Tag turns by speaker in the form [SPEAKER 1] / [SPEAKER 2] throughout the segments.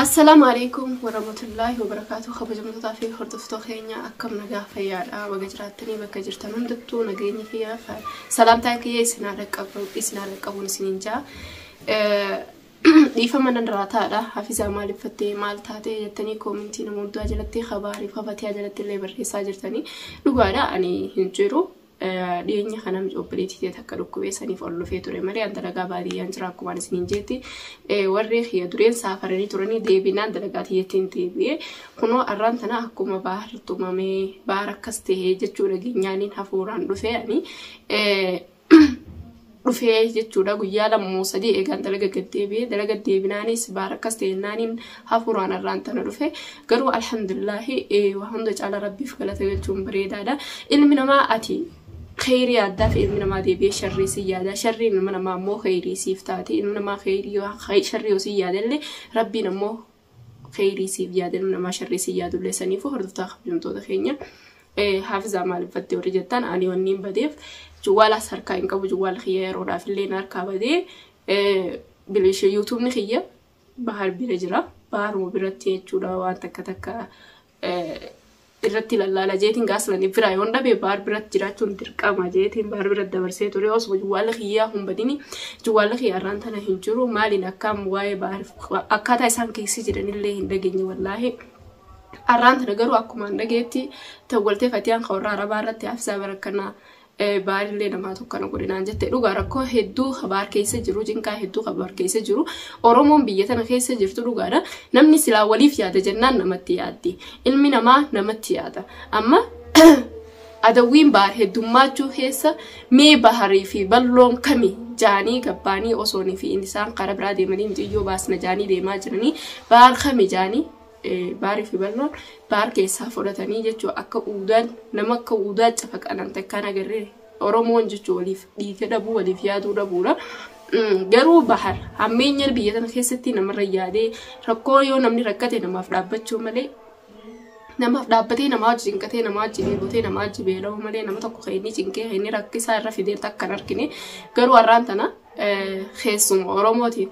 [SPEAKER 1] Assalaamu alaikum warahmatullaahi wabarakaatuh. Kabajamtootaa fi hordoftoota keenya, akkam nagaa fayyaadha? Baga jiraattanii bakka jirtan hundattuu nageenya kiyya salaamtaa kiyya isin haa dhaqqabu, isin haa dhaqqabuun isiniin jaa. Dhiifama nan raataadha. Hafizaa maaliiffattee, maal taatee jettanii koomintii nama hundaa jalatti, kabaariif kafatii jalatti illee barreessaa jirtanii. Dhugaadha, ani hin jiru. Dhiyeenya kana obboleettii ta'e takka dhukkubee saniif ol dhufee ture malee an dalagaa baadiyyaan jira akkuma isiniin jetti. Warri kiyya dureen saafaranii turanii deebinaan dalagaa tiyyattiin deebi'ee kunoo arraan tana akkuma baahar tumamee, baahar akkas ta'ee jechuudha geenyaaniin hafuuraan dhufee ani dhufee jechuudha. Guyyaa 2 moo 3 eegaan dalaga gad deebi'ee, dalaga deebinaanis baar akkas ta'e naaniin hafuuraan arraan tana dhufe. Garuu alhamdulillaahi, waa hunda caala Rabbiif galata galchuun bareedaadha. Ilmi namaa ati kheyrii addaa fi ilmi namaa deebi'ee sharrii si yaada. Sharriin ilma namaa immoo kheyrii siif taate. Ilmi namaa kheyrii sharrii yoo si yaadallee, Rabbiin ammoo kheyrii siif yaada. Ilmi namaa sharrii si yaadullee. Saniifuu hordoftaa kabajamtoota keenya, haafizaa maaliiffattee warri jettan, ani wanniin badeef juwaalaas harkaa hin qabu. Juwaala kiyya yeroodhaaf illee harkaa badee, bilisha yuutuubni kiyya Bahar bira jira. Baharuma biratti jechuudha. Waan takka takka irratti lallaala jeetiin gaaslan biraa yoon dhabe Bahar biratti jiraachuun dirqama jeetiin Bahar biratti dabarsee ture. Osuma juwaala kiyyaa hin badini, juwaala kiyya irraan tana hin jiru. Maaliin akkaam waa'ee Bahar akkaataa isaan keessa jiranillee hin dhageenye wallaahi. Arraan tana garuu akkuma hin dhageetti tawwaltee Fatiyaan kan warra Arabaa irratti hafizaa barakkanaa baarillee namaa tokkana godhinaan jette. Dhugaa rakkoo hedduu habaar keessa jiru, cinqaa hedduu habaar keessa jiru. Oromoon biyya tana keessa jirtu dhugaadha. Namni silaa waliif yaada jennaan namatti yaaddi. Ilmi namaa namatti yaada. Amma adawwiin Bahar heddummaachuu keessa mee Baharii fi Balloon kami jaanii gabbaanii osoonii fi isaan karaa biraa deemanii mucayyoo baasna jaanii deemaa jiranii, Bahar kami jaanii Baharii fi Balloon Bahar keessaa fudhatanii jechuun akka uudaan nama akka uudaa cafaqanan takkaan agarree. Oromoon jechuun waliif dhiiga dhabuu, waliif yaaduu dhabuudha. Garuu Bahar hammeenya biyya tana keessatti namarra yaadee, rakkoo yoo namni rakkate namaaf dhaabbachuu malee, namaaf dhaabbatee, namaa wajji cinqatee, namaa wajji dheebotee, namaa wajji beela'uu malee, nama tokko kan inni cinqee, kan inni rakkisaa irra fidee takka hin argine. Garuu har'aan tana keessuma Oromootiin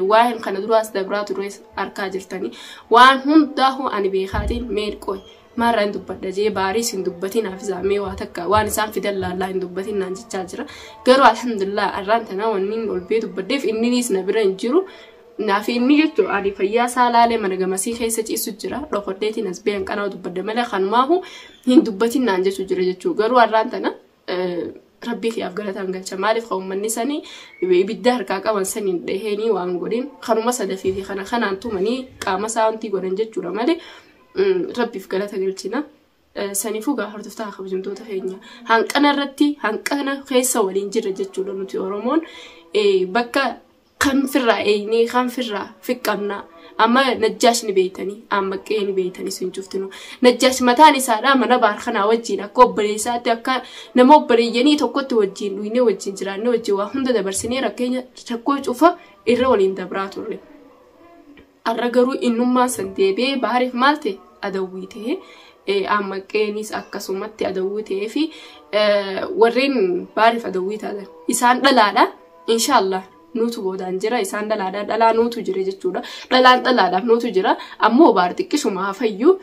[SPEAKER 1] waa'een kana duraas dabraa ture harkaa jirtanii. Waan hundaa'u ani beekaatiin mee qoy maarraa hin dubbadha jee, baariis hin dubbatin hafizaa, mee waa takka waan isaan fidan laallaa hin dubbatin naan jechaa jira. Garuu alhamdulillah, har'aan tana wanni ol bee dubbaddeef inninis na bira hin jiru. Naafi inni jechuun ani fayyaa isaa laalee mana gamasii keessa ciisu jira. Dhokodheetiin as bee hanqanaa dubbadde malee kanumaahu hin dubbatin naan jechu jira jechuudha. Garuu har'aan tana Rabbii kiyyaaf galataan galcha. Maaliif, kan uummanni sanii ibidda harkaa qaban saniin dhaheenii waan godhin kanuma sadafii fi kana kanaan tumanii qaama isaa wanti godhan jechuudha malee Rabbiif galata galchina. Saniifuu gaa hordoftaa kabajamtoota keenya, hanqana irratti hanqana keessa waliin jirra jechuudha nuti Oromoon. Bakka kan firraa eeynee kan firraa fiqqabnaa. Amma Najjaash ni beeytanii, Ammaqqee ni beeytanii sun cuftinu. Najjaash mataan isaadhaa mana Baar kanaa wajjin akka obboleessaatti, akka nama obboleeyyanii tokkotti wajjin dhuynee, wajjin jiraannee, wajjin waa hunda dabarsinee, rakkeenya rakkoo cufa irra waliin dabraa turre. Har'a garuu innummaan san deebi'ee Baariif maal ta'e? Adawwii ta'e. Ammaqqeenis akkasumatti adawwii ta'ee fi warreen Baariif adawwii taatan isaan dhalaadha. Inshaallah nuutu boodaan jira. Isaan dhalaadha, dhalaa nuutu jira jechuudha. Dhalaan dhalaadhaaf nuutu jira. Ammoo Baar xiqqishuma hafayyuu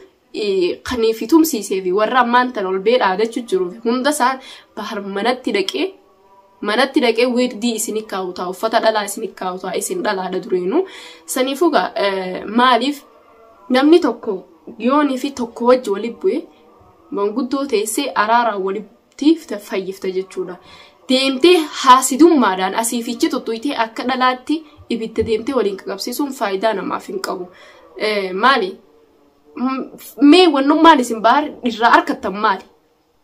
[SPEAKER 1] kaniif tumsiisee fi warra ammaan tan ol bee dhaadachuu jiru hunda isaan Bahar manatti dhaqee wirdii isin kaa'utaa, uffata dhalaa isin kaa'utaa, isin dhalaadha dureenuu. Saniifuu maaliif namni tokko yoonii fi tokko wajji walitti bu'e manguddoo teessee araaraan walitti fayyifta jechuudha. Deemtee haasidummaadhaan asii fiichi tuttuqtee akka dhalaatti ibidda deemtee waliin qaqabsiisuun faayidaa namaaf hin qabu. Maali? Mee wannummaan isin Bahar irraa argattan maali?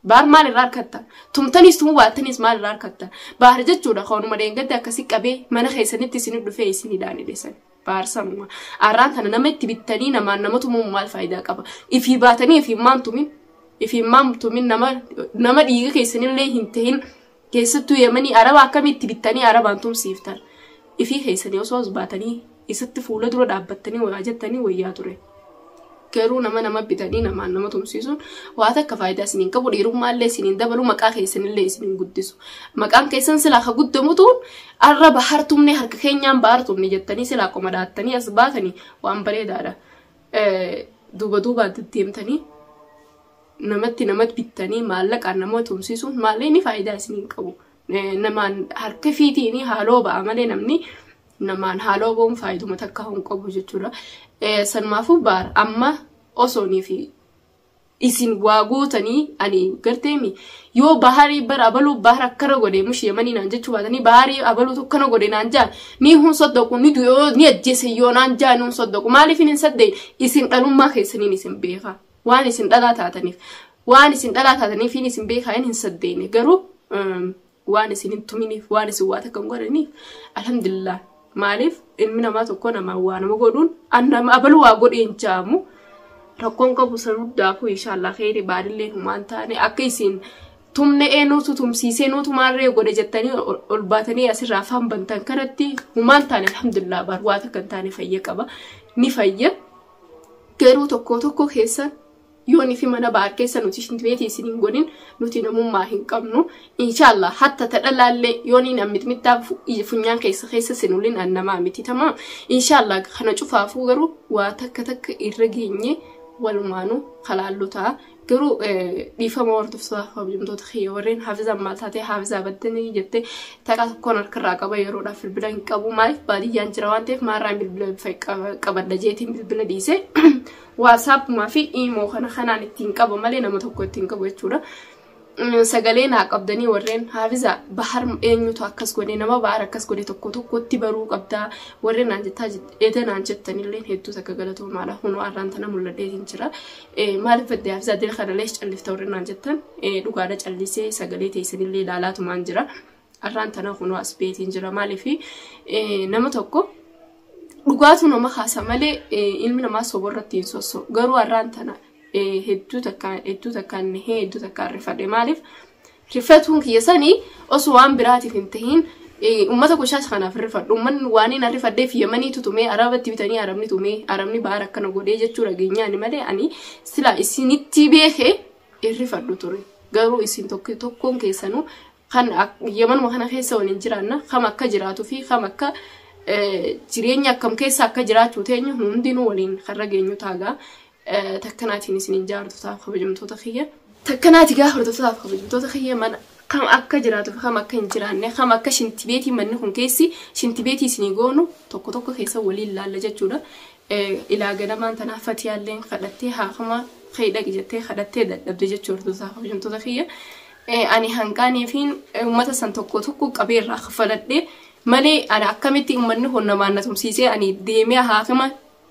[SPEAKER 1] Bahar maal irraa argattan? Tumtaniis tumuu baattaniis maal irraa argattan? Bahar jechuudha kanuma dheengadde akkasii qabee mana keessanitti isin dhufee isinidhaan hidhesan. Bahar sanuma. Arraan tana nama itti bittanii namaan nama tumuun maal faayidaa qaba? Ifii baatanii ifiin maan tumin? Ifiin maan tumin? Nama dhiiga keessanillee hin tahin, keessattuu Yemanii Araba akkamitti bittanii Arabaan tumsiiftan? Ifii keessanii osoo as baatanii isatti fuula dura dhaabbattanii waa jettanii wayyaa ture. Garuu nama nama bitanii namaan nama tumsiisuun waa takka faayidaa isiniin qabu, dhiirummaallee isiniin dabalu, maqaa keessanillee isiniin guddisu. Maqaan keessan silaa ka guddamutuun arra bahar tumne, harka keenyaan bahar tumne jettanii silaa qoma dhaattanii as baatanii waan bareedaadha. Duuba duubaan deddeemtanii namatti namatti bittanii maallaqaan nama tumsiisuun maallee ni faayidaa isiniin qabu. Namaan harka fiitiin haaloo ba'a malee namni namaan haaloo ba'uun faayiduma takka hin qabu jechuudha. Sanumaafuu baar amma osoonii fi isin waa gootanii ani garteemi yoo baharii bara abaluu bahar akkana godhe mushi yamanii naan jechuu baatanii baharii abaluu akkana godhe naan jaan ni hun soddaqu ni du'oo ni ajjeese yoo naan jaan hun soddaqu maaliif hin saddeen isin dhalummaa keessaniin isin beeka waan isin dhalaa taataniif waan isin dhalaa taataniif isin beekaa hin saddeene garuu waan isin hin tuminiif waan isin waa takka hin godhaniif alhamdulillah. Maaliif ilmi namaa tokko namaa waa nama godhuun nama abaluu waa godheen jaamu rakkoon qabu sanuddaafuu inshaallah kheyri baadillee humaan taane akka isin tumne eenyutu tumsiisee nuutu maarree godhe jettanii ol baatanii asirraa afaan bantan kanatti humaan taane alhamdulillah baar waa takka hin taane fayya qaba ni fayya. Garuu tokko tokko keessa yoon fi mana baar keessa nuti shintibeetii isin hin godhin nuti namummaa hin qabnu inshaallah hatta tadhalaallee yoon namni mittaa funyaan keessa keessa sinuliin annamaa miti tamam inshaallah kana cufaafuu garuu waa takka takka irra geenye walumaanuu kalaallu ta'a. Garuu dhiifama hordoftoota kabajamtoota kiyya warreen haafizaan maal taatee haafizaa baddanii jettee takka tokkoon harkarraa qaba yeroodhaaf bilbila hin qabu maaliif baadiyyaan jira waan ta'eef maarraan bilbila qabadha jeetiin bilbila dhiise waasaapumaa fi iimoo kana kanaan ittiin qaba malee nama tokko ittiin qabu jechuudha. Sagalee naa qabdanii warreen haafizaa bahar eenyutu akkas godhe nama bahar akkas godhe tokko tokkotti baruu qabdaa warreen naan jettaa eeda naan jettanillee hedduu takka galatoomaadha. Hunoo arraan tana mul'adheetiin jira. Maaliif badde haafizaa dila kanallee callifta warreen naan jettan dhugaadha callisee sagalee teessanillee ilaalaatumaan jira. Arraan tana hunoo as beetiin jira maaliif nama tokko dhugaatu nama kaasa malee ilmi namaa soborratti hin sosso garuu arraan tana hedduu takkaan nahee hedduu takkaan rifadhe maaliif rifatuun kiyya sanii osoo waan biraatiif hin tahin uummata goshaas kanaaf rifadhu uummanni waan hin rifadheef yamanii tumee arabatti bitanii arabni tumee arabni bahar akkana godhee jechuu dhageenyaani malee ani sila isinitti beekee rifadhu ture garuu isin tokko tokkoon keessanuu kan yamanuma kana keessa waliin jiraanna kam akka jiraatuu fi kam akka jireenya akkam keessa akka jiraachuu teenyu hundinuu waliin karra geenyu taagaa. Takkanaatiin isin jaartotaaf kabajamtoota kiyya. Takkanaati gaa hordoftotaaf kabajamtoota kiyya mana kam akka jiraatu kam akka hin jiraanne kam akka shintibeetii manni kun keessi shintibeetii isinii goonu tokko tokko keessa waliin laalla jechuudha. Ilaa ganamaan tanaaf fatiyaalleen kadhattee haakama dhaqi jettee kadhattee dadhabde jechuudha hordoftotaaf kabajamtoota kiyya. Ani hanqaanii fi uummata san tokko tokko qabeerraa kafaladhee malee ani akkamitti uummanni kun namaan na tumsiisee ani deemee haakama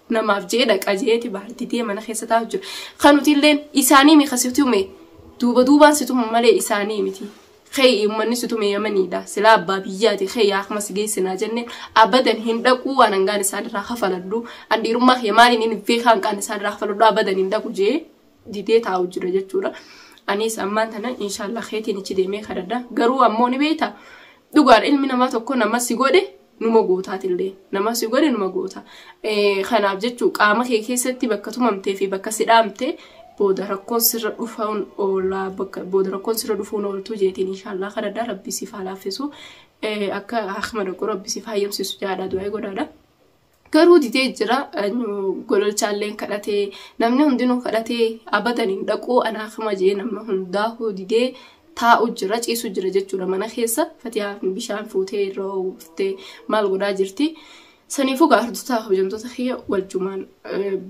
[SPEAKER 1] namaaf jee dhaqa jeeti baartitee mana keessa taa'u jiru. Kan nuti isaanii miika si tume duuba duubaan si tumu malee isaanii miti. Khee uummanni si tume yamaniidha. Silaa abbaa biyyaati khee yaa si geessinaa jenneen abadan hin dhaquu waan hangaan isaan irraa kafaladhu. An dhiirummaa kee maaliin hin beekaa hangaan isaan irraa kafaladhu abadan hin dhaqu jee didee taa'u jira jechuudha. Anis ammaan tana inshaallah kheetiin ichi deemee kadhadha. Garuu ammoo ni beekta dhugaadha ilmi namaa tokko nama si godhe numa gootaatillee nama si godhe numa goota. Kanaaf jechuun qaama kee keessatti bakka tumamtee fi bakka si dhaamte booda rakkoon sirra dhufuun oolaa bakka booda rakkoon sirra dhufuun ooltuu jeetiin inshaallah kadhadhaa rabbi siif haa laaffisu akka haakima dhaqu rabbi siif hayyamsiisu jaadha du'aa godhaadha. Garuu didee jira gololchaalleen kadhatee namni hundinuu kadhatee abadan hin dhaquu ana haakima jee nama hundaa'uu didee taa'u jira ciisu jira jechuudha mana keessa fatiyaa bishaan fuutee irra uwwiftee maal godhaa jirti. Saniifuu gaafatoota kabajamtoota kiyya waljumaan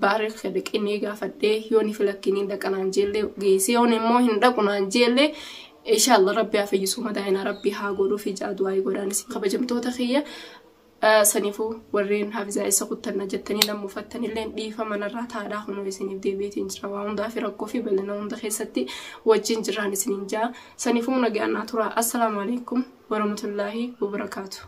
[SPEAKER 1] baarri dhaqinee gaafadhee yoon filakkiniin dhaqanaan jeellee geessee yoon immoo hin dhaqunaan jeellee inshaallah rabbi haa fayyisuu madaa'ina rabbi haa godhuu fi jaaduu haa godhaanis kabajamtoota kiyya. Saniifuu warreen haafizaa isa kuttanna jettanii lammuuffattanillee dhiifa manarraa taadhaa hunoo isiniif deebiitiin jira waa hundaa fi rakkoo fi bal'ina hunda keessatti wajjin jiraan isiniin jaa. Saniifuu nagaan naa tura. Assalaamu alaikum warahmatullaahi wabarakaatu.